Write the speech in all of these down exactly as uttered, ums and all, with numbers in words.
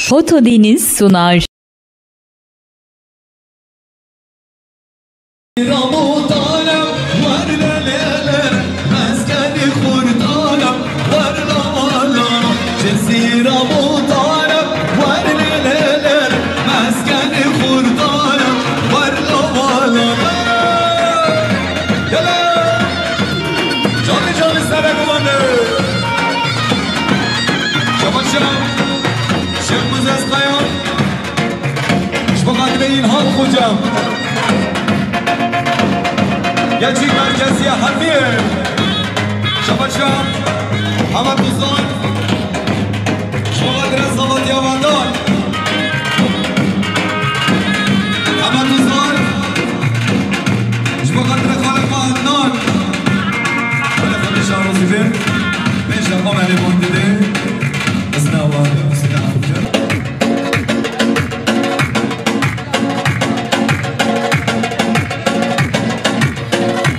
Foto Deniz sunar. Canlı canlı sere kullandı. Şabaşa. Şehmuz Ezkaya. Ji bo xatirê Îlhan Xoca. Gençlik Merkeziye Hemiye. Şabaşa. Hemed Uzan. Ji bo xatirê Zavatiya Vandan. Hemed Uzan. Ji bo xatirê Xalika Adnan. Xalika Şahrozî bin. Pêş de Omerê Bandidê. Izna Wadê, izna Wadê.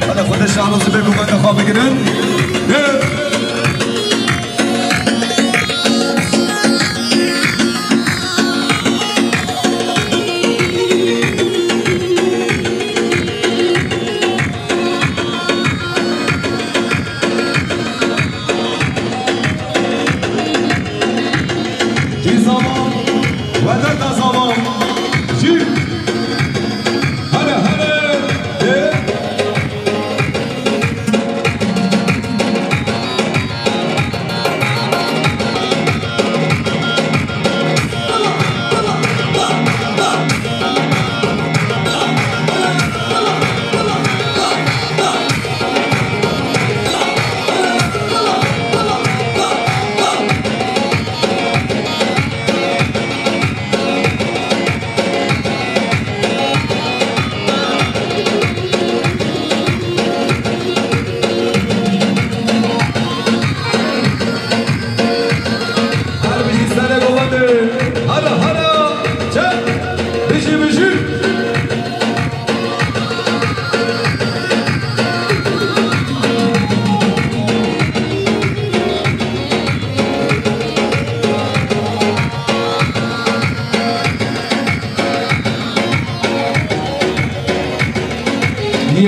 Hele xwe de Şahrozî bin, ku xwe de xwe bigirin. Yê. Jî zaman, wele da zaman. Jî. Hele, hele. Ê. Her bijî serê govendê. Hala, hala. Çek. Bijî, bijî.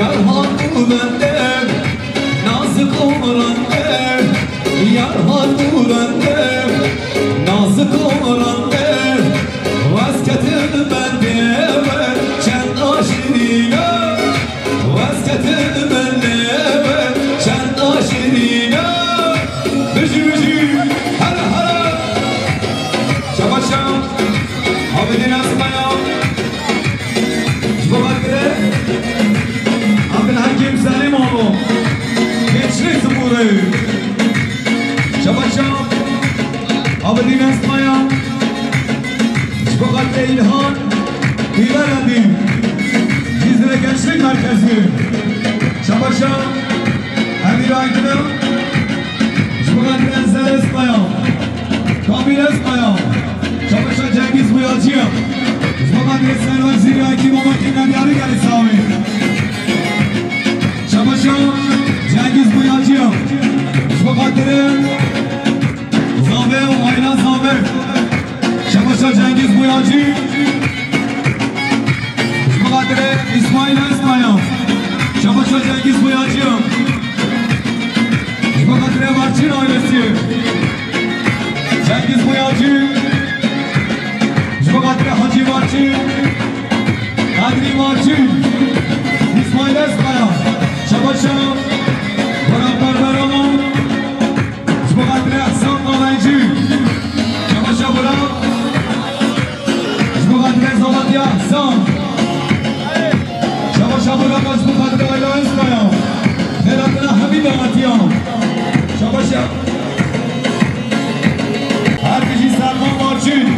Yar hanû bende, nazik omrande, yar hanû bende, nazik omrande, wez ketim bendê we çend aşîrîne, wez ketim bendê we çend aşîrîne. Bijî, bijî, here, here. Şabaşa, Abidîn Ezkaya. Ji bo xatirê Abdulhekîm Selîmoğlu, Gençlik Sporu. Şabaşa Abidîn Ezkaya. Ji bo xatirê Îlhan Hîleredî, Cizre Gençlik Merkezi. Şabaşa Emîr Aydin. Ji bo xatirê Ezel Ezkaya, Kamîl Ezkaya, Şabaşa Cengiz Buyacıya. Ji bo xatirê Serwer Zîrakî, Mamakî Nediyarî gelî sawê. Şabaşa Cengiz Buyacıya. Ji bo xatirê Zave û aîla Zave. Şabaşa Cengiz Buyacı. Ji bo xatirê Îsmaîl Ezkaya. Şabaşa Cengiz Buyacı. Ji bo xatirê Barçin ailesi. Cengiz Buyacı. Ji bo xatirê Hacî Barçin. Kadrî Barçin. Îsmaîl Ezkaya. Şabaşa. Beraber beraber. Ji bo xatirê Ehsan Nalenci. Şabaşa bira. Ji bo xatirê Zavatiya Ehsan. Şabaşa bira, ji bo xatirê Ayla Ezkaya. Xêratina hemî dawetiyan. Şabaşa. Her bijî Selman Barçin.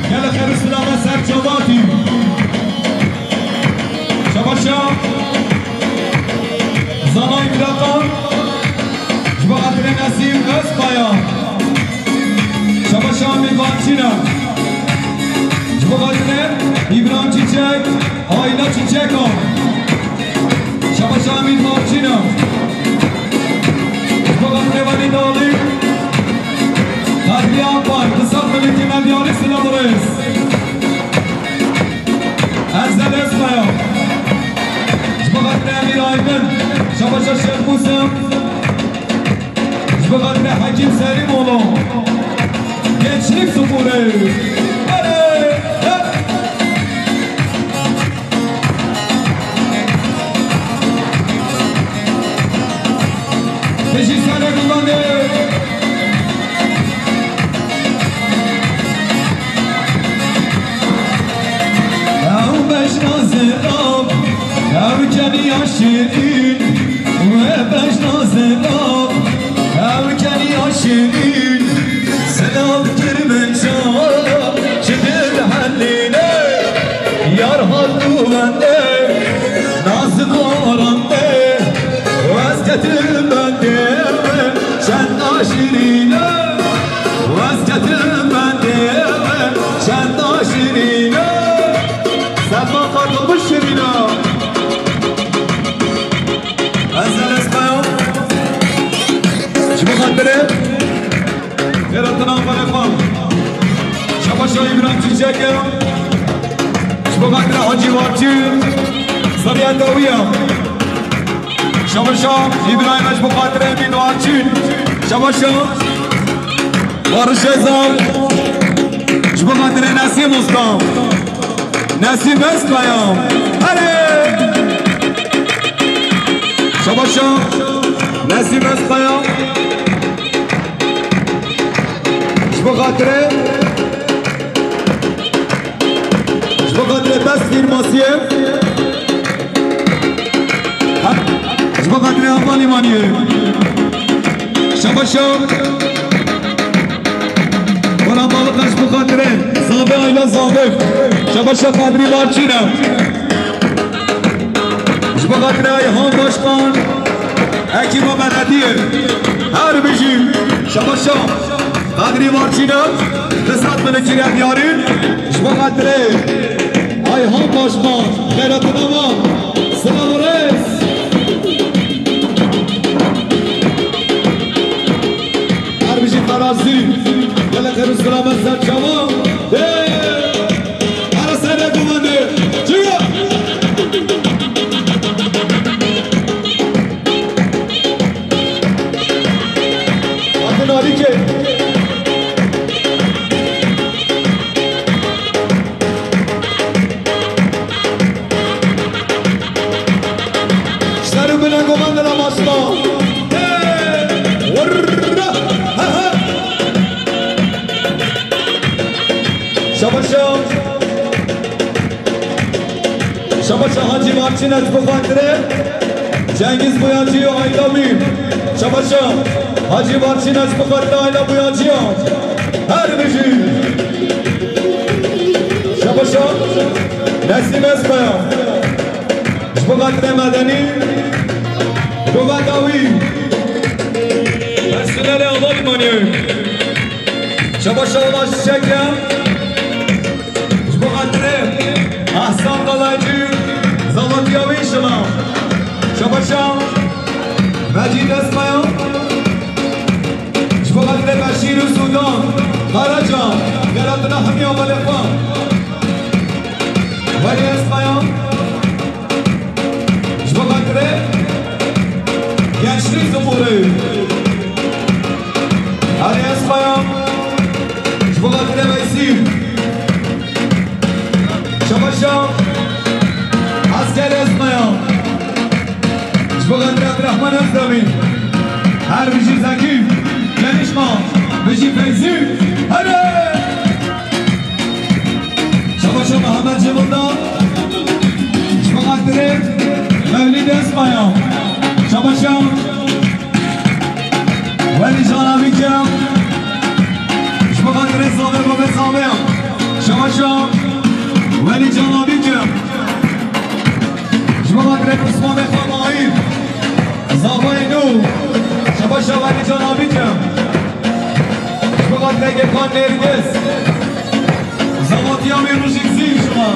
Gelek xêr û silamet ser çavatî. Şabaşa. Zanayî Birakan. Ji bo xatirê Nesîm Özkaya. Şabaşa Amîd Barçîna. Ji bo xatirê Îbrahim Çiçek, Ayla Çiçeka. Şabaşa Amîd Barçîna. Ji bo xatirê Velîd Alî. Kadriye Akbar, Kısak Milletî Medyarî Silav. Ji bo xatirê Hekîm Serîmoğlu. Gençlik sporu. Erê! Bijî serê gulane. Ew bejna zelal, ew keniya şîrîn, we bejna zelal, ew keniya şîrîn. Zelal kirminca, çi dil helîne, yar hat û bende, nazik warande, wez ketim bende, çend naşîrîne. Wez ketim bendê we, çend şirîne. Sefa Kartal bu şirîne. Ezel Esmayo. Ji bo xatirê xêratina xwe xwe. Şabaşa Îbrahim Çiçek e. Ji bo xatirê Hacî Varçî. Seriyeta wî ye. Şabaşa Îbrahim, ji bo xatirê Emîn Varçî. Şabaşa. Barış Özal. Ji bo xatirê Nesîm Usta. Nesîm Özkaya. Herê. Şabaşa. Nesîm Özkaya. Ji bo xatirê. Ji bo xatirê Best Fîrmasiyê. Ha, ji bo xatirê Havalimaniyê. Şabaşa. Wela Balık, ji bo xatirê Zave, Ayla Zave. Şabaşa Kadrî Barçîne. Ji bo xatirê Ayhan Başkan. Ekîba belediyê. Her bijî. Şabaşa Kadrî Barçîne. Fesat min kiriye diyarî. Ji bo xatirê Ayhan Başkan, xeyratina me. Silav û rêz. Her bijî Ferazî, gelek her selamet ser çavan. Hey! Her sene gumende. Çiya! Hatin Alî ke. Ser û bile govan de la masta. Hey! Wurra! Ha, ha! Şabaşa. Şabaşa Hacî Marçîne ji bo xatirê Cengiz Boyacı û Ayla Mî. Şabaşa Hacî Marçîne ji bo xatirê Ayla Boyacı ya. Her bijî. Şabaşa Nesîm Özkaya. Ji bo xatirê Medenî. Govenda wî. Personelê Havalimaniyê. Şabaşa Ulaş Çiçek ya. Ji bo xatirê Ehsan Kalaycı, zavatiya wî şima. Şabaşa Mecîd Esmaya. Ji bo xatirê Beşîr û Sudan Karaca, xêratina hemiya belê xwe. Welî Esmaya. Ji bo xatirê Gençlik Sporê. Erê Esmaya. Ji bo xatirê Veysî. Şabaşa Esker Esmaya. Ji bo xatirê Abdurrahman Özdemir. Her bijî Zekî. Gelişma. Bijî Feyzî. Herê! Şabaşa Mehmet Cevunda. Ji bo xatirê Mevlîd Esmaya. Şabaşa Welî Can Abî Kerem. Ji bo xatirê Zave Babê Zave. Şabaşa Welî Can Abî Kerem. Ji bo xatirê Osman Bey Fatma Ayîb. Zavayê nû. Şabaşa Welî Can Abî Kerem. Ji bo xatirê Gökhan Nergis. Zavatiya wî rojek zî şima.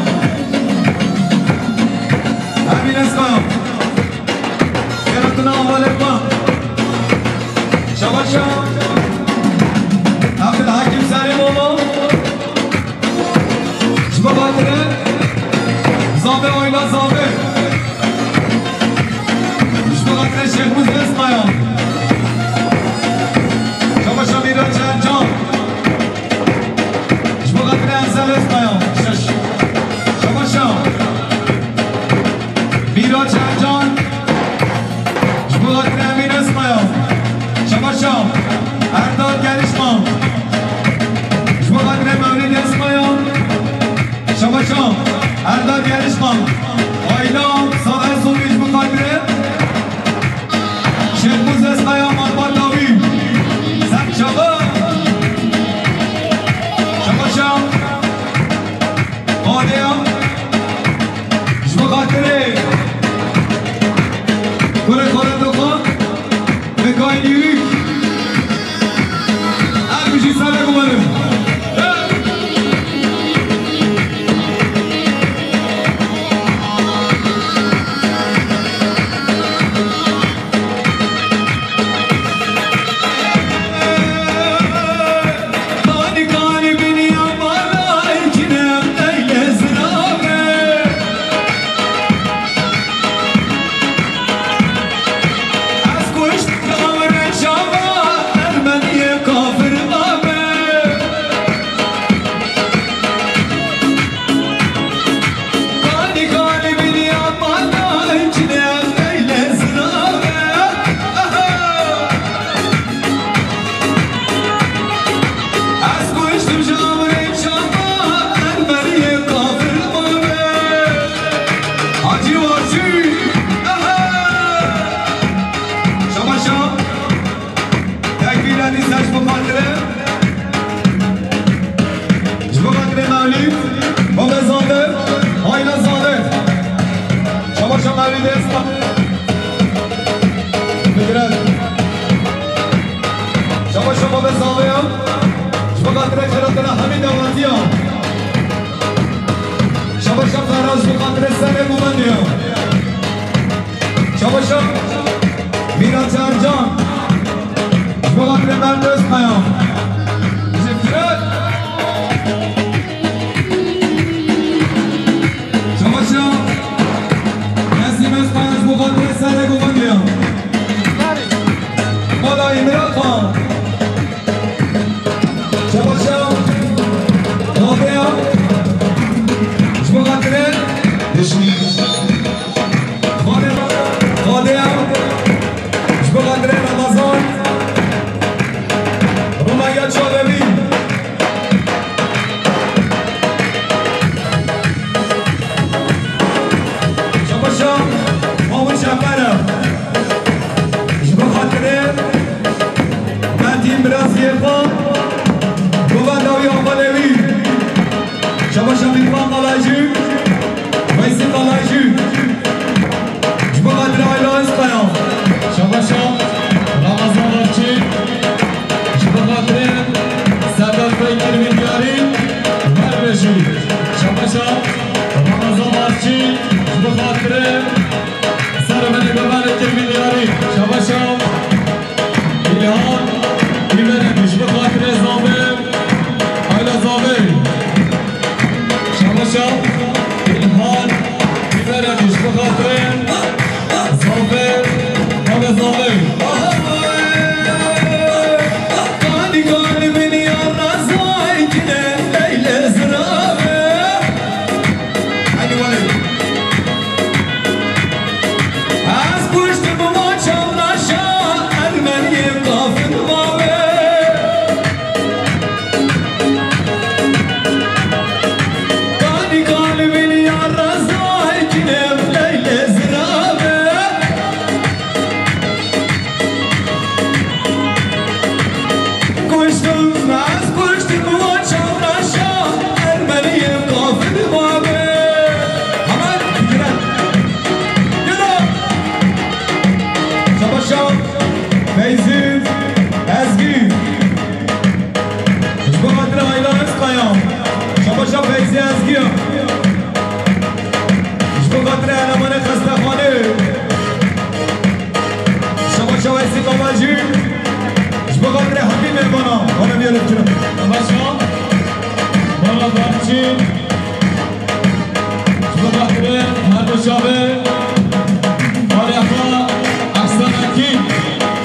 Emîn Esma. Xêratina avalê xwe. Şabaşa. Abdülhakim Serîmoğlu. Ji bo xatirê Zave Ayla Zave. Ji bo xatirê Şêxmûs Esma. Mîran Çarcan. Ji bo xatirê Mert Özkaya. Ji Fırat. Çamaşa. Nesîm Özkaya ji bo xatirê Serek û Xwendê ya. Mala Îmran Xan. Çamaşa. Xatirê ya. Ji bo xatirê. Dişmî. Xalê, xalê ya. Ji bo xatirê Ramazan. Rûnaya Çalemî. Çamaşa, Mahmut Şefere. Ji bo xatirê Metin Biraz Yêrxan. Govenda wî Amalewî. Çamaşa Mîrvan Qalaycî. Veysî Qalaycî. Ji bo xatirê Ayla Özkaya. Şabaşa Ramazan Arçî. Ji bo xatirê Serdar Feykir Midyarî. Her bijî. Şabaşa Ramazan Arçî. Ji bo xatirê Servenê Bemenê Kir Midyarî. Şabaşa. İlhan, Îmene ji bo xatirê Zavê, Ayla Zavê. Şabaşa, İlhan, Îmene ji bo xatirê Zavê, Zavê, Zavê. Kanî kanî min ya razay kine, Leylê Zirave. Hadi wale. Ez kuştim û çav naşa, Ermeniyê kafir mave. Kanî kalbin ya razay kinev Leylê Zirave. Kuştim, ez kuştim û çav naşa, Ermeniyê kafir mave. Hemen bitiren. Yürü. Şabaşa Feyzi Ezgi. Ji bo xatirê Ayla Özkaya. Şabaşa Feyzi Ezgi. Ji bo xatirê elemanê xestexanê. Şabaşa Veysî Kavalcî. Ji bo xatirê hemî mêvana. Wana biyere bikirin. Şabaşa. Bala Barçî. Ji bo xatirê her du çavê, Xalê xwe Ehsan Ekîn,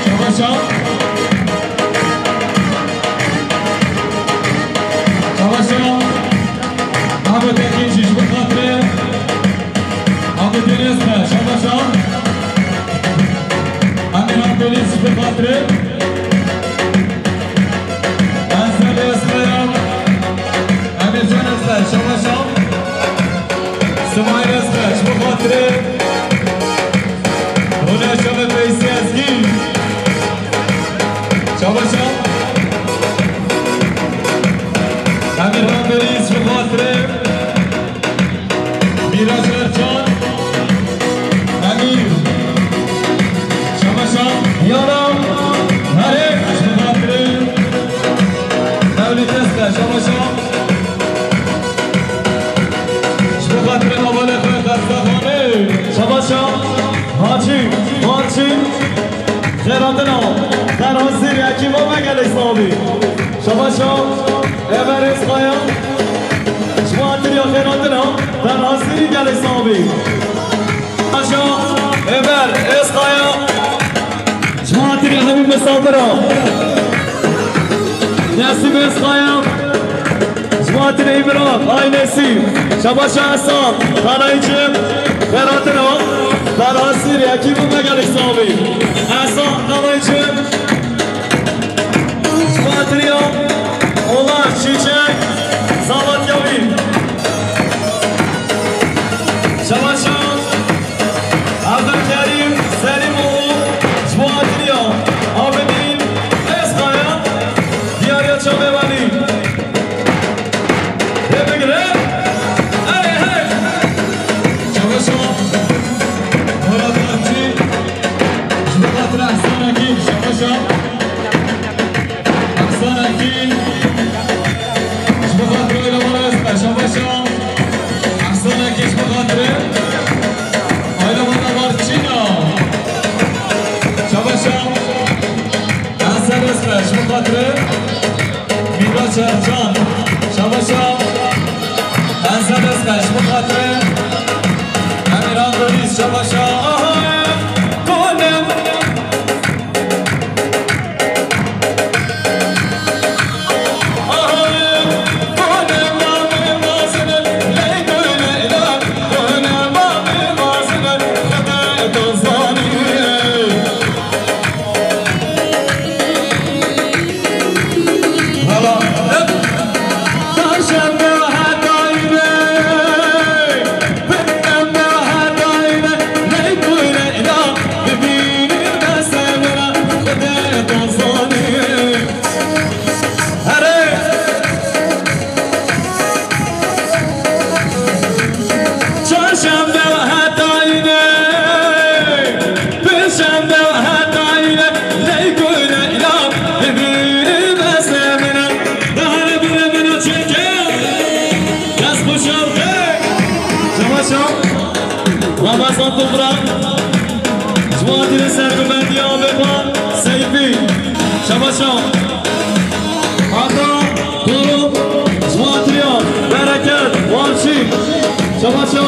Şabaşa. Şabaşa. Ahmet Ekîn jî ji bo xatirê Ahmet Enes be, Şabaşa. Emirhan Deniz ji bo xatirê. Enser Eskaya, Emircan Enser, Şamaşa, Simayir Esker, ji bo xatirê Rûneşa ve Feysi Ezgî, Şamaşa, Emirhan Beriz, ji bo xatirê Mîraç Ercan, Emîr, Şamaşa, Yara, Herê, ji bo xatirê Mewlid Esker, Şamaşa, ji bo xatirê hevalê xwe Xestaxanê, Şamaşa, Hacî, Hacî, Xêratina, Ferhasîr, ekîba me gelek sabî. Şabaşa Eber Êzxaya, ji bo xatiriya xêratina, Ferhasîrî gelek sabî. Şabaşa Eber Êzxaya, ji bo xatiriya hemî misafira. Nesîm Êzxaya, ji bo xatirê Îmran, ay Nesîm. Şabaşa Esa, Xanayî Cem, xêratina, Ferhasîrî, ekîba me gelek sabî. Esa, Xanayî Cem. Xatiriya Ola Çiçek, Salat Yavî. Şabaşa Abdülkerim Selimoğlu, ji bo xatiriya Abidin Eskaya, diyariya çavê welî. Tebrik. Hey, hey. Şabaşa Murat Artçı, ji bo xatira Ehsan Ekîn, şabaşa. Hasan Erkin, Can, şabaşa. Enzel Özkaş, bu hatırı. Emirhan Döviz, şabaşa. Aha, konem. Çarşembe heta yine, perşembe heta yine, leyku leyla, bibînim ez emine. Dahane bire bine çeke, dest boşaltı. Şabaşa, Ramazan Toprak, Cumartesi sergimenti A B K, Seyfi, Şabaşa. Ata, Duru, Cumartesi, Bereket, Walçî, Şabaşa.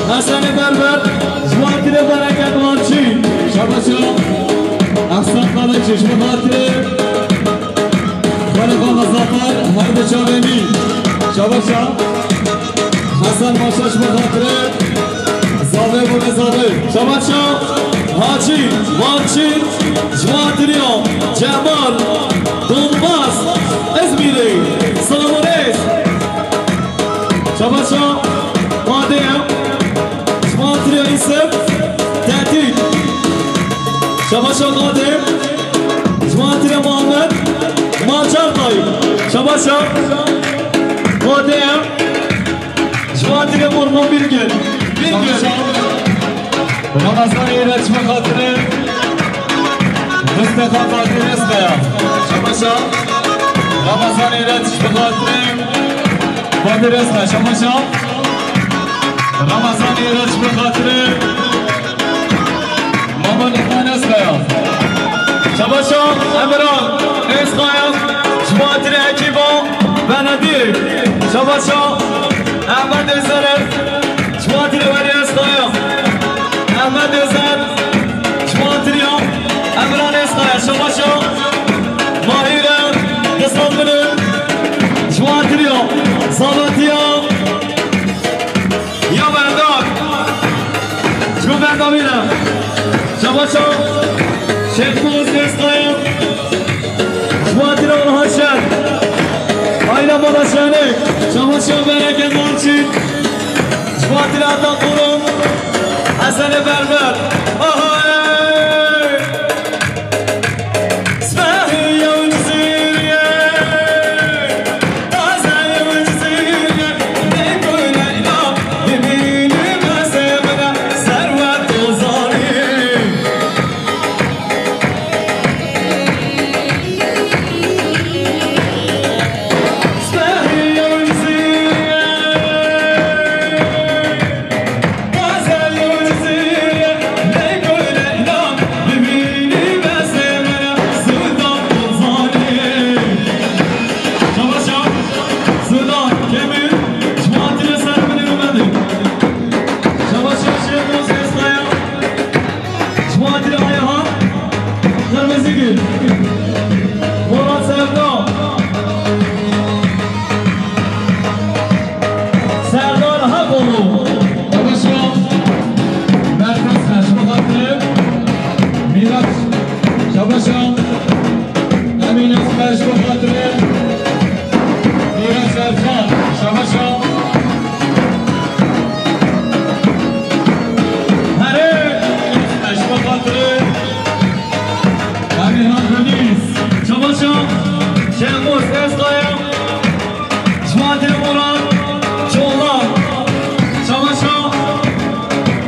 Hasan Berber, Cumartesi, Bereket, Walçî, Şabaşa. Ehsan Kılıç, Cumartesi, Xalifa Muzaffer, her bi çavê min, Şabaşa. Hasan Maşaş bi xatirê Zavê bûne zavê. Şabaşa, Hacî, Marçî, Cuatiriya, Cemal, Donbas, Izmîrê, Selamones. Şabaşa, Adem, Cuatiriya Îsif, Tehdît. Şabaşa Adem, Cuatiriya Muhammed, Macar Tay. Şabaşa, Adem, Cuatiriya Mormon Birgin. Birgin. Ramazan Yeraç bi xatirê Mustafa Fatih Özkaya. Şabaşa. Ramazan Yeraç bi xatirê Fatih Özkaya. Şabaşa. Ramazan Yeraç bi xatirê Mama Lukman Özkaya. Şabaşa Emirhan Özkaya. Cuatiriya ekiba Venedik. Şabaşa Ahmet Özer. Cuatiriya Welî Özkaya. Ahmet Özer. Cuatiriya Emirhan Özkaya. Şabaşa Mahire. Kısaltmını. Cuatiriya Zavetiya. Ya Berdar. Ju Berdar bile. Şabaşa Şehmuz Özkaya. Cuatiriya Orhan Şen. Ayna Balaşani. Şabaşa Bereket Mançin. Cuatiriya Ata Kurum. Hasan Berber. Aha! Murat Serdar. Serdar Hakoğlu. Şabaşa Merkez Xeş bi xatirê Mîraç. Şabaşa Emîn Özbeş bi xatirê Mîraç Erkan. Şabaşa. Herê Özbeş bi xatirê Emirhan Deniz. Şabaşa Şehmuz Özkaya. Şuatî Murat Çoğlan. Şabaşa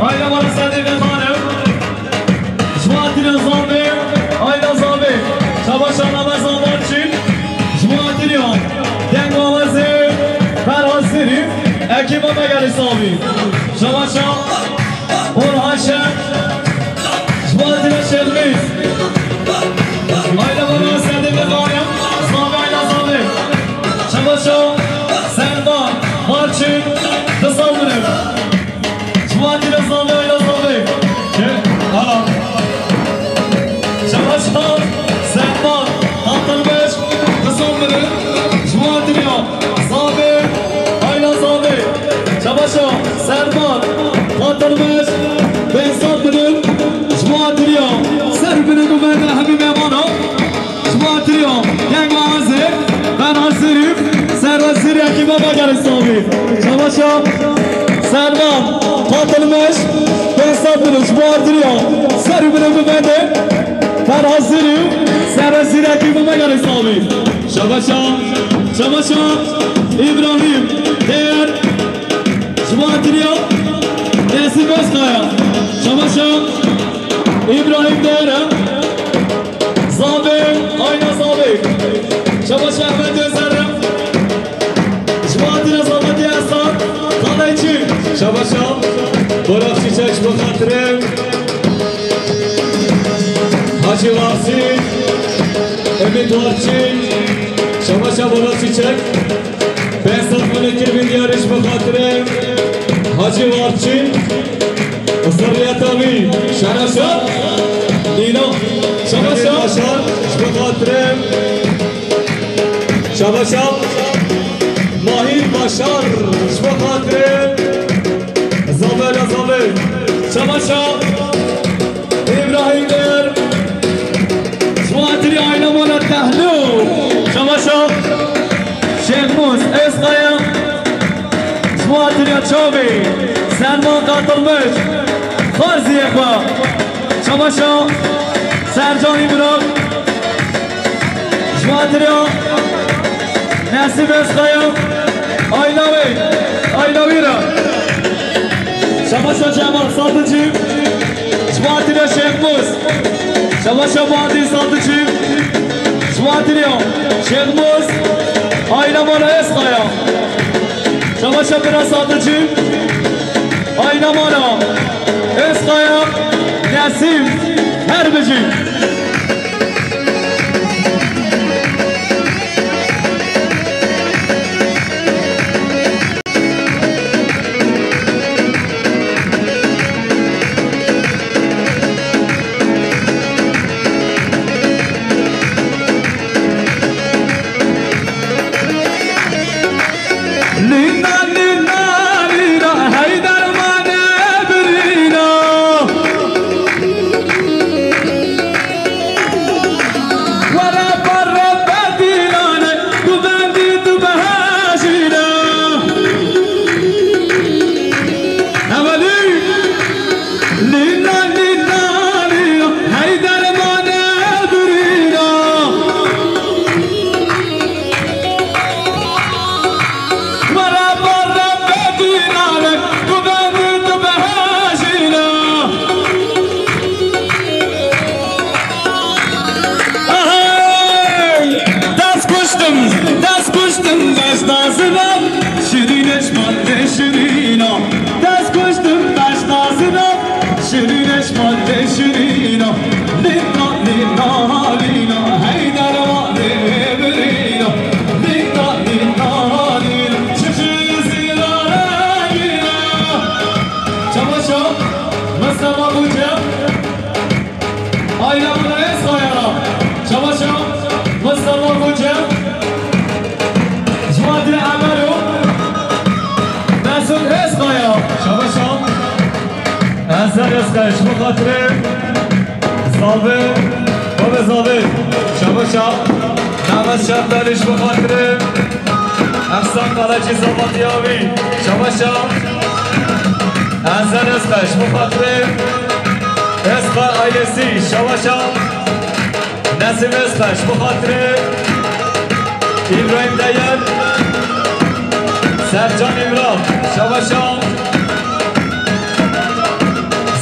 Ayla Bala Sedî Xanim. Şuatî Zambê Ayla Zambê. Şabaşa Ramazan Barçî. Şuatî Dengawazê Ferhat Serî. Ekîba Megerî Sabî. Şabaşa Orhan Şen. Şuatî Şermîz. Ayla Bala Sedî Xanim. Zambê Ayla Zambê. Ji bo hatiriya Zavê, Ayla Zavê, Çabaşa Serban, Qatilmiş, Behzat Mirin, ji bo hatiriya ser û binê guvenda hemî mêvana, ji bo hatiriya Keng Azê, Ferhad Zerîf, Serhat Zerî, ekîba me gelek Zavê. Çabaşa Serban, Qatilmiş, Behzat Mirin, ji bo hatiriya ser û binê guvendê Ferhad Zerîf, Serhat Zerî, ekîba me gelek Zavê. Şabaşa, şabaşa, Îbrahîm, Değer, ji bo hatiriya Nesîm Özkaya. Şabaşa, Îbrahîm Değer, Zavê, Ayna Zavê. Şabaşa, Ehmed Özer, ji bo hatiriya Zavê, Esat Kalayçı. Şabaşa, Burak Çiçek, ji bo hatiriya Hacı Vahşi, Ümit Vahşi, Şabaşa Burak Çiçek, Behzat Mirin, Kevin Yarış, bi xatirê Hacı Vahşi, Zerriyet abi, Şabaşa, Dino, Şabaşa, Başar, bi xatirê Şabaşa, Mahir Başar, bi xatirê Zavê, Zavê, Şabaşa, Îbrahîm Değer, ji bo hatiriya Ayna Mala Tehlû, Şabaşa, Şêxmûs Êzkaya, ji bo hatiriya Çavê, Serman Qatilmiş, Xarziyê xwe, Şabaşa, Sercan Îmran, ji bo hatiriya Nesîm Êzkaya, Ayna wê, Ayna wî re. Şabaşa Cemal Sadıcı, ji bo hatiriya Şêxmûs. Şabaşa Bahattin Sadıcı, ji bo hatiriya Şêxmûs, Ayna Mala Êzkaya. Şabaşa Bira Sadıcı, Ayna Mala Êzkaya, Nesîm, her bijî. Lîna, lîna, lîna, hey dermanê birîna. Were parre bedîlane, tu bendî, tu behejîne. Hevalî. Lîna, lîna, lîna, hey dermanê birîna. Were parre bedîlane, tu bendî, tu behejîne. Ahey! Dest kuştim, dest kuştim, beş dazinem. Şirîne ji man tê şirîna. Dest kuştim, beş dazinem. Şirîne ji man tê şirîna. Lîna, lîna, lîna, hey dermanê birîna. Lîna, lîna, lîna, çiçî zîra rengîna. Çabaşa, Mustafa Koca. Ayna Mala Êzkaya. Şabaşa, Mustafa Koca. Ji bo hatiriya Emero, Mesut Êzkaya. Şabaşa. Ezel Êzkaya, ji bo xatirê Zavê, Bavê Zavê. Şabaşa. Mehmet Şemdalî, ji bo xatirê Ehsan Kalacî, Zavatiyavî. Şabaşa. Ezel Êzkaya, ji bo xatirê Êzkaya ailesî. Şabaşa. Nesîm Êzkaya, ji bo xatirê Îbrahîm Deyar, Sercan Îmran, Şabaşa,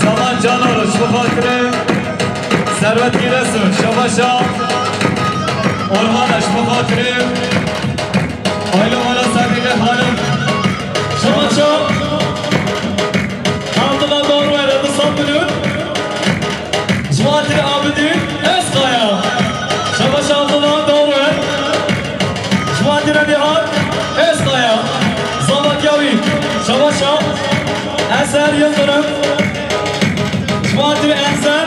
Zaman Canar, ji bo xatirê Serwet Giresun, Şabaşa, Ormana, ji bo xatirê Ayla Mala Sedîqe Xanim, Şabaşa, Abdullah Dorwere, bi sed milyon. Ji bo hatiriya Abidîn Êzkaya. Şabaşa Abdullah Dorwer. Ji bo hatiriya Nihat Êzkaya. Zavat Yawî. Şabaşa Eser Yıldırım. Ji bo hatiriya Enser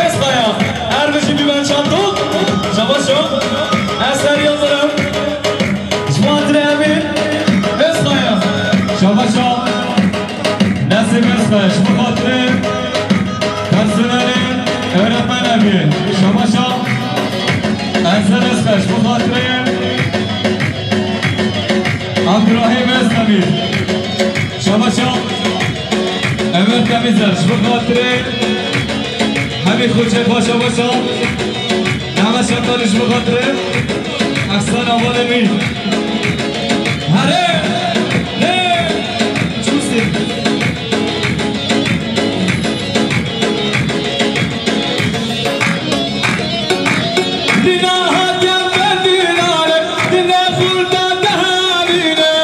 Êzkaya. Her bijî bî ben çandok. Şabaşa Eser Yıldırım. Şabaşa. Emir Temîzer, ji bo xatirê hemî xwe çêpa şabaşa. Nehmet Şeftali ji bo xatirê Ehsen Avalê wî. Here! Ne! Çûsê. Dîna hatiye ber dînare, dine xurda deherîne.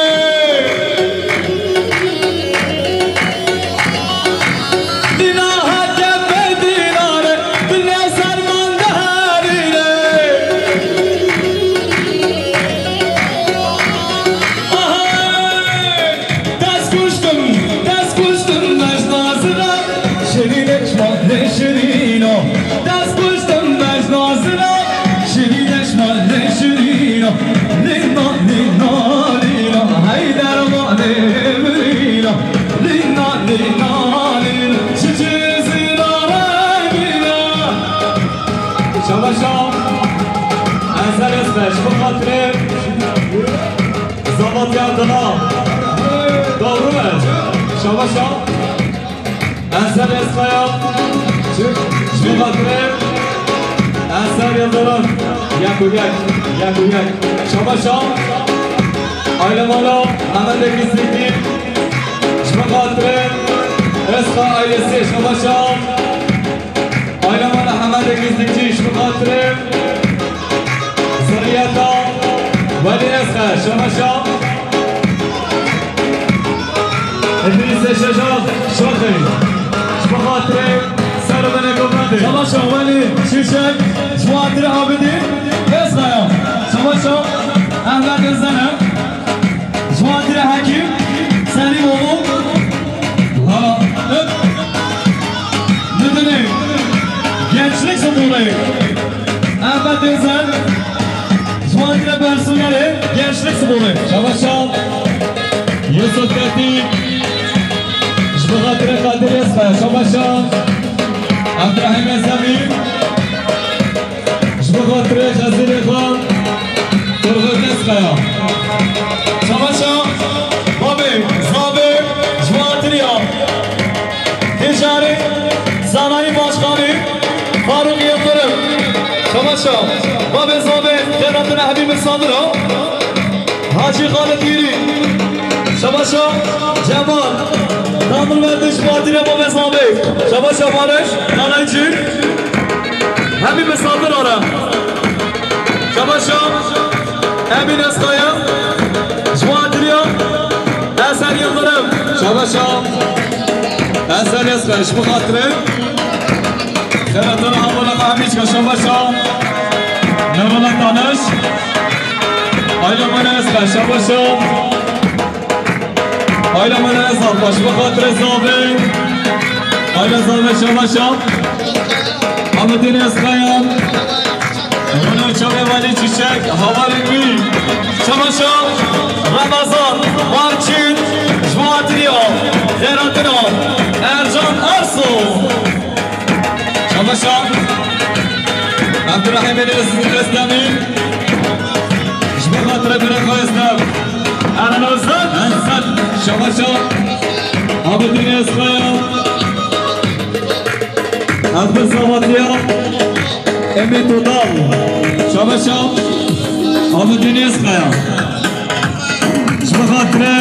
Dîna hatiye ber dînare, dine serman deherîne. Aha! Dest kuştim, dest kuştim, dest nazına, şirîne şma ne şirîno. Dest kuştim, dest nazına, şirîne şma ne şirîno. Lina, lina, lina, hey dermanê mirîno. Lina, lina, lina, çiçizina rengîno. Şabaşa, Ezel Esme, ji bo xatirê Zavatiya dila. Doğru mu? Şabaşa. Ezel Esmaya. Ji bo xatirê Ezel Yıldırım. Yek û yek, yek û yek. Şabaşa. Aile mala Mehmet Egizlikli. Ji bo xatirê Esma ailesi. Şabaşa. Aile mala Hemedê Gizlikçî, ji bo xatirê ziriyeta Welî Esxe, şabaşa. Îdrîsê Şeja Şoxê, ji bo xatirê ser û binê Govendê. Şabaşa Welî Şişek, ji bo xatirê Abidîn Esxeya. Şabaşa Ehmed Êzene. Ji bo xatirê Hekîm Selîmoğlu. Ha, öp. Müdürü, Gençlik Sporu. Ehmet Özel. Ji bo xatirê personelê Gençlik Sporu. Şabaşa. Yusuf Ketî. Ji bo xatirê Kadir Esme. Şabaşa. Abdurrahim Ezemî. Ji bo xatirê Xezîrê xwe Turgut Eskaya. Şabaşa babê, zabê, ji bo xatiriya Têjarê Zanayî Başkanî Faruk Yıldırım. Şabaşa babê, zabê, xêratina hemî misafiran. Hacî Xalid Hîrî. Şabaşa Cemal. Tamil Verdiş Fatîre Babê Zabê. Şabaşa Barış Nanaycî. Hemî misafir ara. Şabaşa Emîn Eskaya. Ji bo xatiriya Eser Yıldırım. Şabaşa Eser Eser. Ji bo xatirê Xeratana Hamala Kahmîçka. Şabaşa Nurullah Tanış. Ayla Mala Eser. Şabaşa. Ayla Mala Eser. Baş bo xatirê Zavê. Ayla Zavê. Şabaşa. Hamidin Eskaya. Rona Çavê Valî Çiçek. Havalên wî. Şabaşa. Ramazan. Barçin. Ji bo xatiriya Xêratina Ercan Arso. Şabaşa. Abdurrahîm Enes Özdemîr. Ji bo xatirê birê xwe Özlem. Erhan Özlem. Özlem. Şabaşa. Abdurrahîm Özlem. Abdurrahîm Zavatiya. Emî Total. Şabaşa. Abdurrahîm Özlem. Ji bo xatirê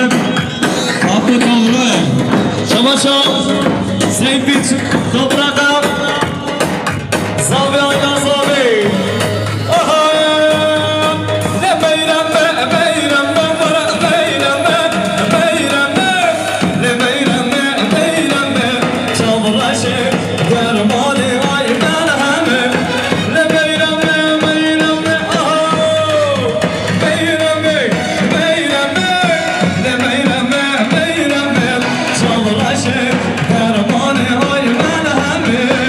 Abdul Tavre. Şabaşa Seyfiç Toprağa. Zavê Ayda Zavê. Aha! Ne meyrem me, meyrem me, meyrem me, meyrem me. Ne meyrem me, meyrem me. Çavraşê dermanê ay melhemê. Ne meyrem me, meyrem me, aha! Meyremê, meyremê, ne meyremê, meyremê, çavraşê dermanê ay melhemê.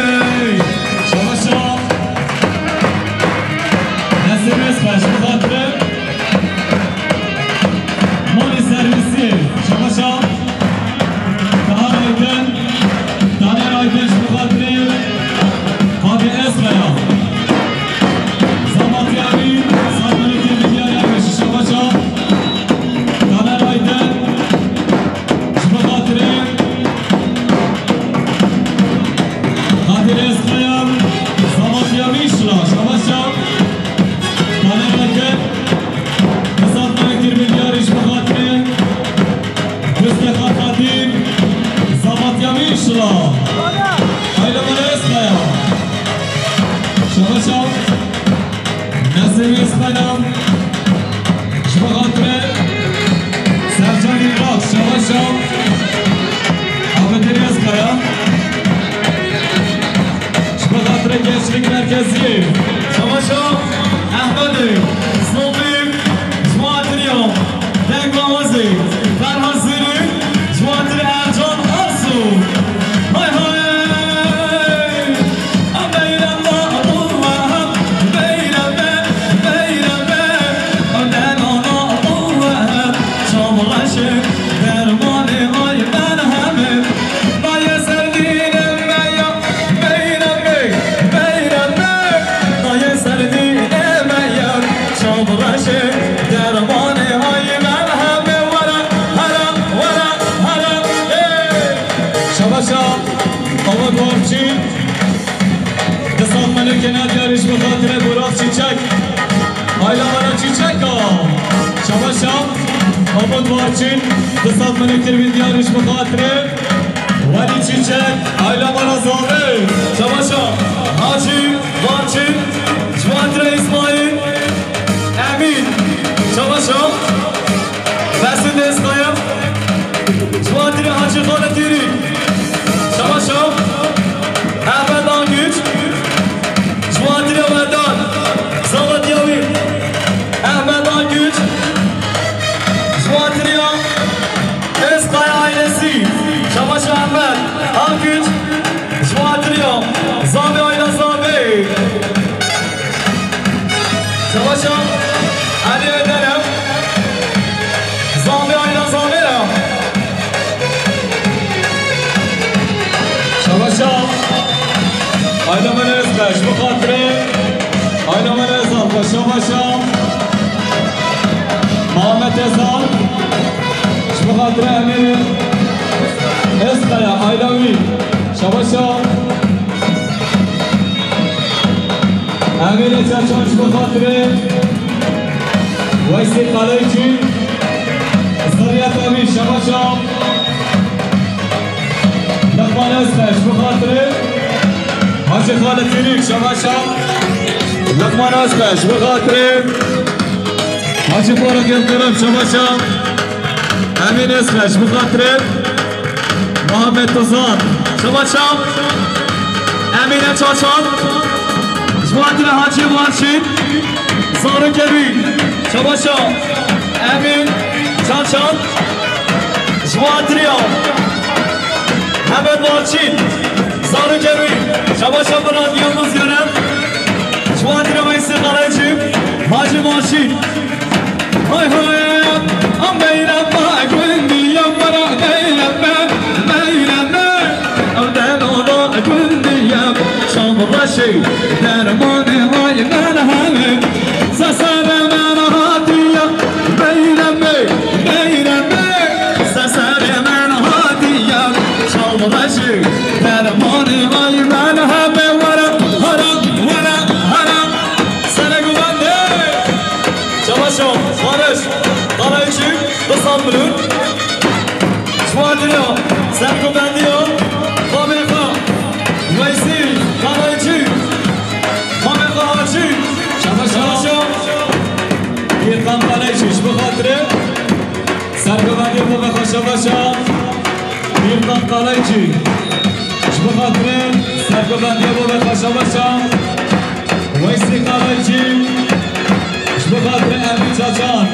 Bi xatirê Sercan Îlrak, şabaşa Abidin Êzkaya. Ji bi xatirê Gençlik Merkeziyê, şabaşa Ehmedê Zobî, ji bo xatiriya dengawazê Ferhat Zîrî, ji bo xatirê Ercan Arsu. Hay hay! Beyrem me, beyrem me, beyrem me, dermana, dermana, çamreşê dermanê ay merhemê. Nayê serdînê me ya, beyrem me, beyrem me, nayê serdînê me ya, çamreşê dermanê ay merhemê. Were, here, were, here, ê! Şabaşa Ava Guarçî. Di sed melekê Nadiyarî ji bi xatirê Burak Çîçek. Ayla me re Çîçeka. Şabaşa Ava Guarçî. Di sed melekê Vîndiyarî ji bi xatirê Welî Çîçek. Ayla me re Zavê. Şabaşa Hacî Guarçî. Ji bi xatirê Îsmaîl Emîn. Şabaşa Mesûd Êzkaya. Ji bo xatirê Hacî Xalid Dîrî. Şabaşa Ehmed Angüç. Ji bo xatirê Vedat Zava Diyawî. Ehmed Angüç. Ji bo xatirê Êzkaya ailesi. Şabaşa Ehmed Angüç. Ji bo xatirê Zavê, ayla Zavê. Şabaşa Elî Ödenem. Zavê, ayla Zavê re. Şabaşa ayla me re Êzkaya, ji bi xatirê ayla me re Êzkaya, şabaşa Muhammed Ezan. Ji bi xatirê Emîr Êzkaya, ayla wî. Şabaşa Emîrê Çerçan, ji bi xatirê Weysî Kaleycî, Ziriyeta wî. Şabaşa Luqman Êzkaya, ji bi xatirê Hacî Xalid Dîrî. Şabaşa Luqman Êzkaya, ji bi xatirê Hacî Faruk Yildirim. Şabaşa Emîn Êzkaya, ji bi xatirê Muhammed Tuzan. Şabaşa Emîne Çaçan. Ji bo xatirê Hacî Barçîn. Zarokê wî. Şabaşa Emîn Çaçan. Ji bo xatirê Hemed Barçîn. Zarokê wî. Şabaşa Miran Yildiz Yönen. Ji bo xatirê Weysî Kaleycî. Hacî Barçîn. Hay hay, am beyrem me, gundî ya, were beyrem me, beyrem me. Ew delala gundî ya, çamreşê dermanê ay merhemê. Seserê me hatiye, beyrem me, beyrem me. Seserê me hatiye, çamreşê dermanê ay merhemê. Were, here, were, here. Serê guvendê. Şabaşa Barış Kalaycı, Hasan Bülür. Şuadira Sergobendiya Fabrifa Weysî Kalaycı. Fabrifa Hacı. Şabaşa. Şabaşa. Yirkan Kalaycı, ji bi xatirê Sergobendiya Fabrifa, şabaşa. Yirkan Kalaycı. Ji bi xatirê Sergobendiya Fabrifa, şabaşa. Weysî Kalaycî, ji bi xatirê Emîn Çaçan,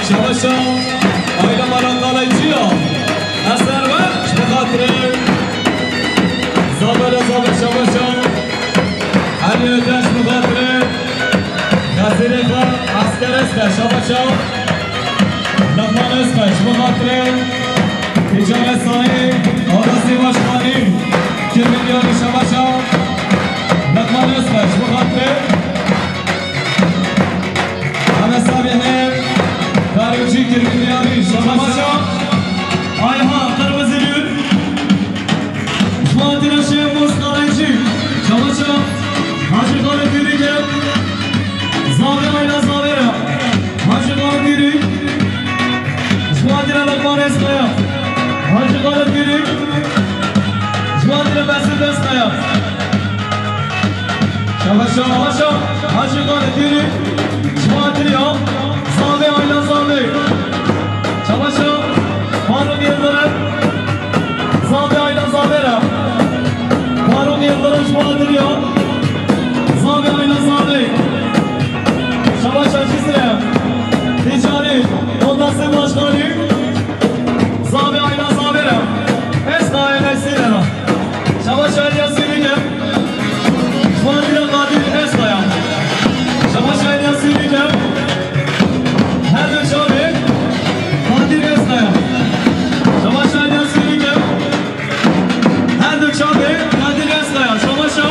şabaşa, ayla me re Kalaycî ya. Eser we, ji bi xatirê Zabê re Zabê, şabaşa. Elî Ödeş, ji bi xatirê Xezîrê xwe, Esker Esker, şabaşa. Luqman Özkaya, ji bi xatirê Tîcan Esayî, Adasî Başkanî, Kirmilyanî, şabaşa. Luqman Özkaya, ji bi xatirê Mehmet Sabihê, Karyoçî, Kirmilyanî, şabaşa. Ayhan Kırmızıgül. Ji bo xatirê Şêmoz Kalaycî, şabaşa. Hacî Xalid Dîrî gel. Zavê ayla Zavê re. Hacî Xalid Dîrî. Ji bo xatirê Luqman Özkaya. Hacî Xalid Dîrî. Ji bo xatirê Mesut Özkaya. Şabaşa. Şabaşa. Hacî Xalid Dîrî. Ji bo xatirê ya. Zavê ayla Zavê. Sê başkanî, zavê ayna zavê re. Esta Enesî de ra. Şabaş Aliyasî bike. Şuan dîna Qadir Eskaya. Şabaş Aliyasî bike. Her du çavê Qadir Eskaya. Şabaş Aliyasî bike. Her du çavê Qadir Eskaya. Şabaşa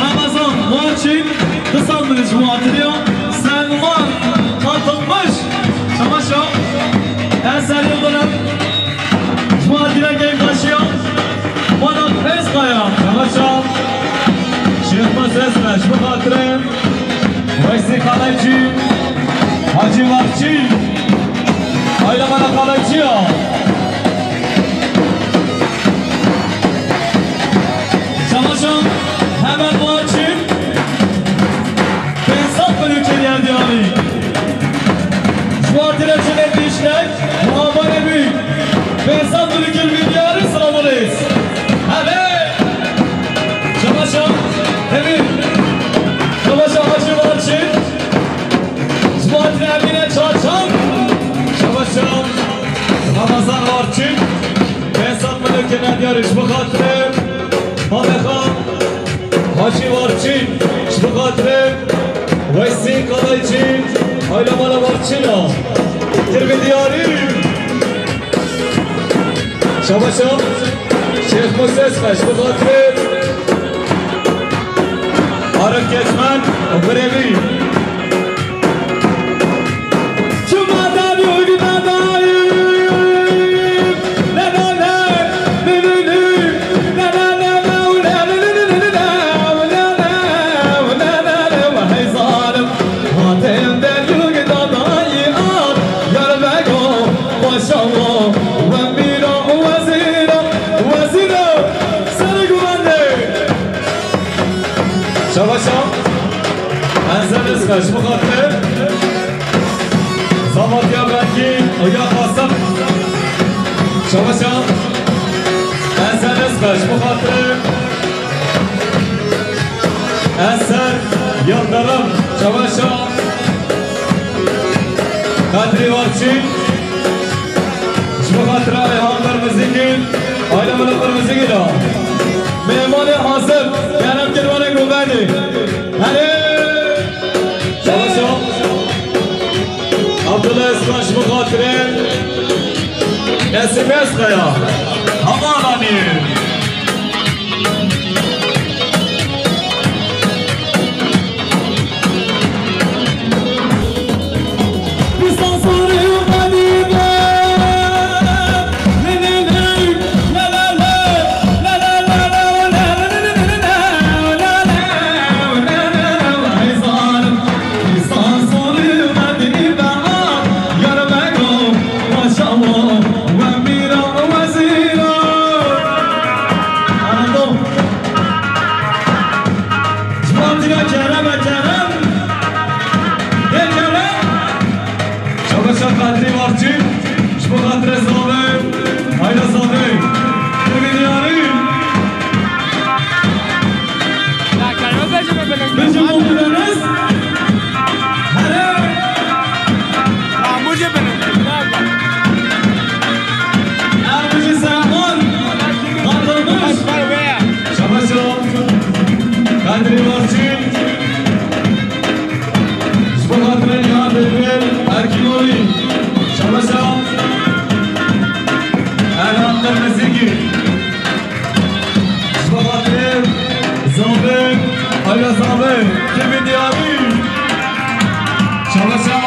Ramazan Warçîn, du sal min ji wan tiriya. Selman Katılmış. Şabaşa Eser Yıldırım. Ji wan tiriya Keyfbaşiya Manat Eskaya. Şabaşa Şêxmuz Eskaya. Ji bo xatirê Weysî Kalaycî, Hacî Warçî, Ayla Mala Kalaycî ya. Şabaşa hemen Warçî, Behzat Mülük'ün yer diyarı. Ji bo xatirê çinek dişnek, muhabere büyük. Behzat Mülük'ün bir diyarı sıra burayız. Hadi. Şabaşa, Emîn. Şabaşa Hacî Warçî. Ji bo xatirê Emîne Çaçan. Şabaşa Ramazan Warçî. Behzat Mülük'ün yer diyarı. Ji bo xatirê Mamexa Hacî Warçî. Ji bo xatirê Weysî Kalaycî. Ayla Mala Warçîn a. Kirvî diyarî. Şabaşa Şêxmuz Eskaya, ji bo xatirê Arif Keçmen û birê wî. Şabaşa Ezel Eskaya, ji bo xatirê Zavatiya Berkî û ya Qasim. Şabaşa Ezel Eskaya, ji bo xatirê Eser Yıldırım. Şabaşa Kadrî Warçî. Ji bo xatira Ayhan Qirmizîgî, Ayla Mala Qirmizîgî da. Mêvanê hazir, kerem kir were govendê. Herê! Şabaşa Abdullah Eskaya, ji bo xatirê Nesîm Eskaya. Havalanî. Ji bo xatira Kerem e, Kerem. Ê Kerem. Şabaşa Kadrî Warçî. Ji bo xatira Zavê. Hayda Zavê. Tevî diyarî. Bêje Mûmî Deniz. Here. Amûjê binin. Amûjê Sehman. Katılmış. Şabaşa Kadrî Warçî. Ji bo xatirê Niha Bêbê Erkînolî. Şabaşa Erhan Qirmizîgî. Ji bo xatirê Zavê, Ayla Zavê, Kevîn Diyarî. Şabaşa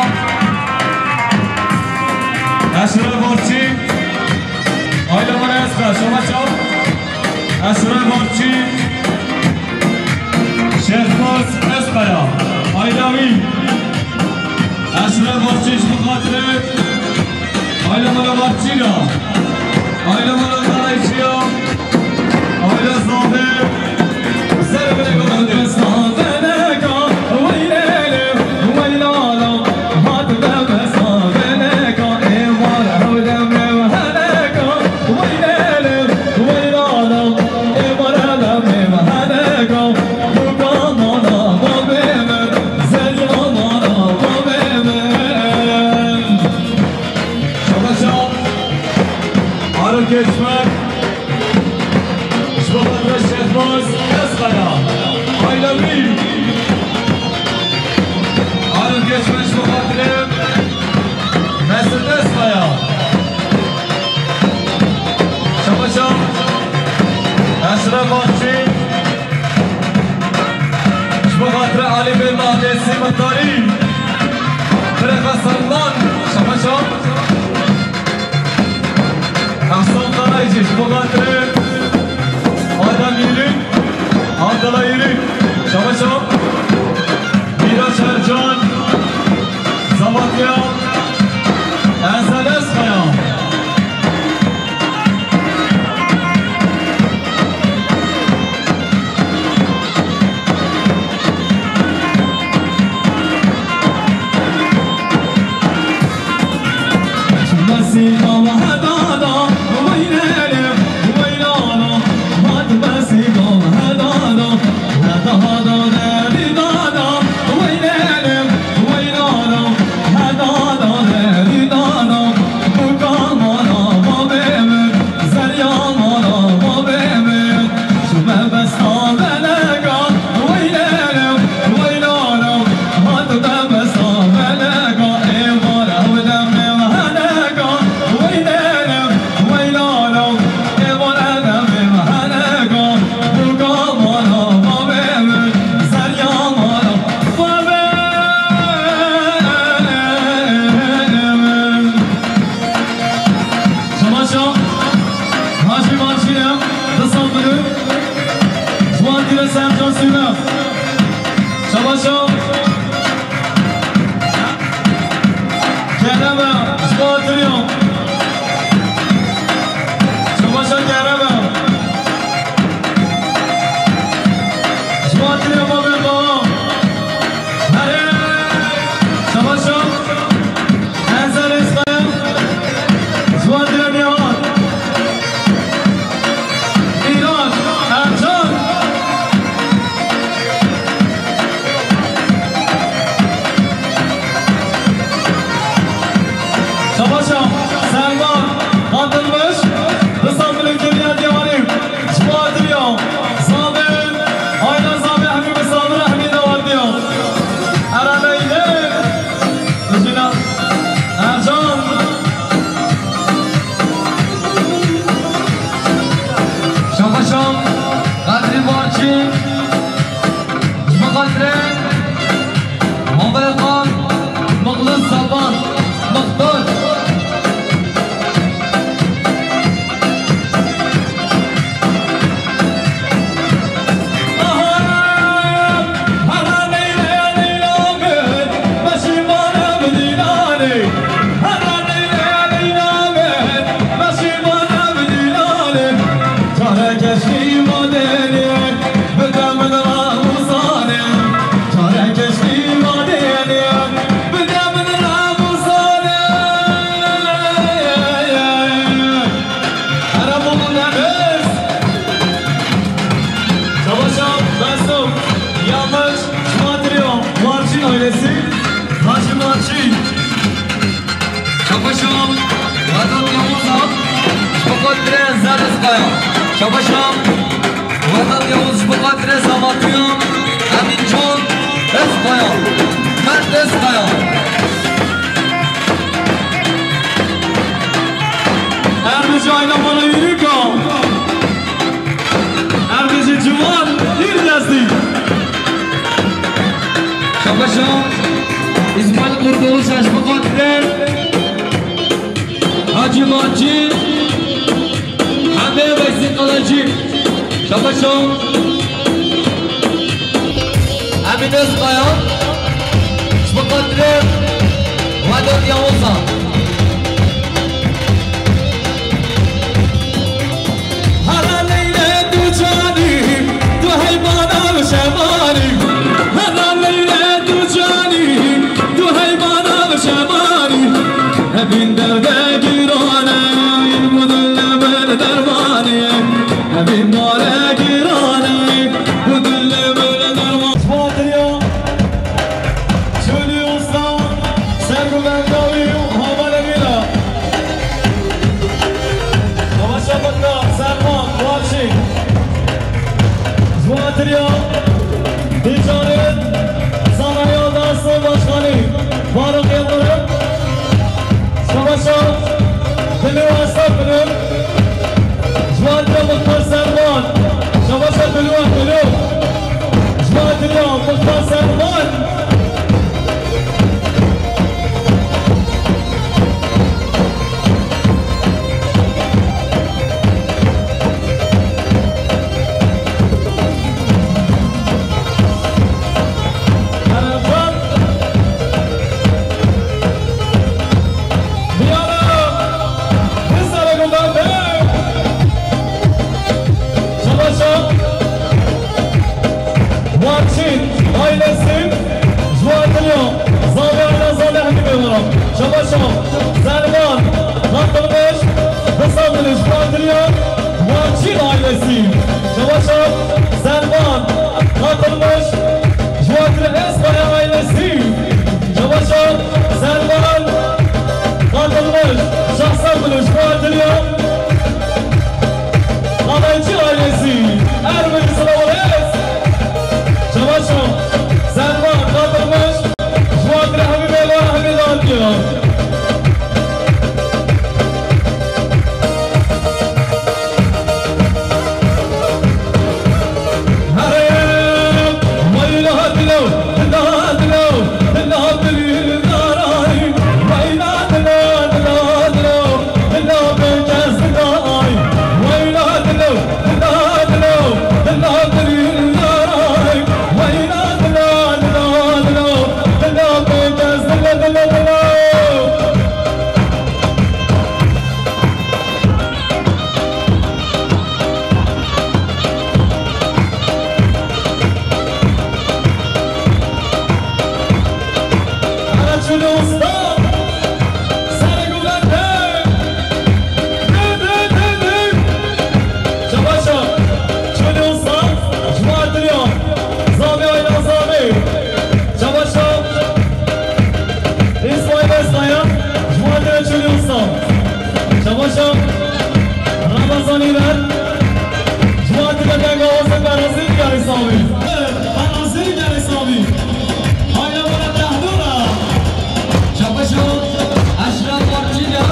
Eşref Warçî. Ayla Mala Eskaya, şabaşa Eşref Warçî. Şêxmuz Eskaya, Ayla wî. Eşref Warçî ji bo xatirê Ayla Mala Warçî ya. Ayla Mala Kalaycî ya. Ayla Zavê. Ser bile Geçmek. Ji bo xatirê Şehbaz Dezkaya. Aylevî. Arif Geçmek ji bo xatirê Mesut Dezkaya. Şabaşa. Eşref Akçî. Ji bo xatirê Alî Bey Mahdesî Muxtarî. Birêxa Salman. Şabaşa. Ehsan Karaycî ji bo xatirê Adem Yîrî, Abdullah Yîrî, Şabaşa, Mîraç Ercan, Zavatya, Ezel Ezkaya. Şabaşa, Hacî Marşî ye, di sed milyon. Ji bo xatirê Sercan Sîna. Şabaşa. Kerem e, ji bo xatirê. Şabaşa Kerem e. Ji bo xatirê babê baba. Herê. Şabaşa. Ezel Eskaya. Ji bo xatirê Nêhan. Mîran Ercan. Şabaşa Selman Katılmış. Di sed milyon kiriye diyarî. Ji bo xatirê Zabê. Ayla Zabê hemî misafir hemî dawardiya. Ereleyle. Jina Ercan. Şabaşa Kadrî Barçî. Ji bo xatirê Mavê Xan Muxlis Sapan Muxtar. Savaşa Besto, Yamaç, Madrio, Marçin ailesi, Hacı Marçin. Şabaşa Vedat Yavuz, ji bo xatirê Ezel Eskaya. Şabaşa Vedat Yavuz, ji bo xatirê Zavatî ya Emîncan Eskaya. Mert Eskaya. Erdinç Ayna bana yürük al. Erdinç Civan, bir destî. Şabaşa İsmail Kurtuluş, ji bo xatirê Hacı Marçin, Hemê Veysî Kalecî. Şabaşa. Emîn Özkaya. Ji bo xatirê Vedat Yavuzan. Hera Leylê tu canî, tu heybana bi şemanî. Hera Leylê tu canî, tu heybana bi şemanî. Evîn derde girane, bu dilê min dermanî. Evîn bare girane, bu dilê min dermanî. Fatiriya, Çölî Usta, Sergu Bengavî û Havalê Mîra. Yavaş Dîcanê Zanaya Dersim Başkanî Faruk Yıldırım. Şabaşa Dilû Estefirû. Ji wan Dilû Muxtar Selman. Şabaşa Dilû, Dilû. Ji wan Dilû Muxtar Selman. Şabaşa Warçîn ailesi, ji wan Dilû, Zavê Ayna Zavê Hemî Bêwara. Şabaşa Selman katılmış, Kısa Dilû, ji wan Dilû, Warçîn ailesi. Şabaşa Selman katılmış, ji wan Dilû, Eskaya ailesi. Şabaşa Selman katılmış, Şahsa Dilû, ji wan Dilû. Qalayçî ailesi, Ermeni Slavores. Şabaşa Selman katılmış, ji wan Dilû hemî bêwara hemî datiya. Şabaşa Çolê Usta, ji wan Dilû, Zavê Ayna Zavê. Şabaşa Îsmaîl Eskaya, ji wan Dilû Çolê Usta. Şabaşa Ramazan Îler, ji wan Dilû Dengawazê Berazî Diyarê Samî. Berazî Diyarê Samî. Hayra bana tahdura. Şabaşa Eşref Martîna.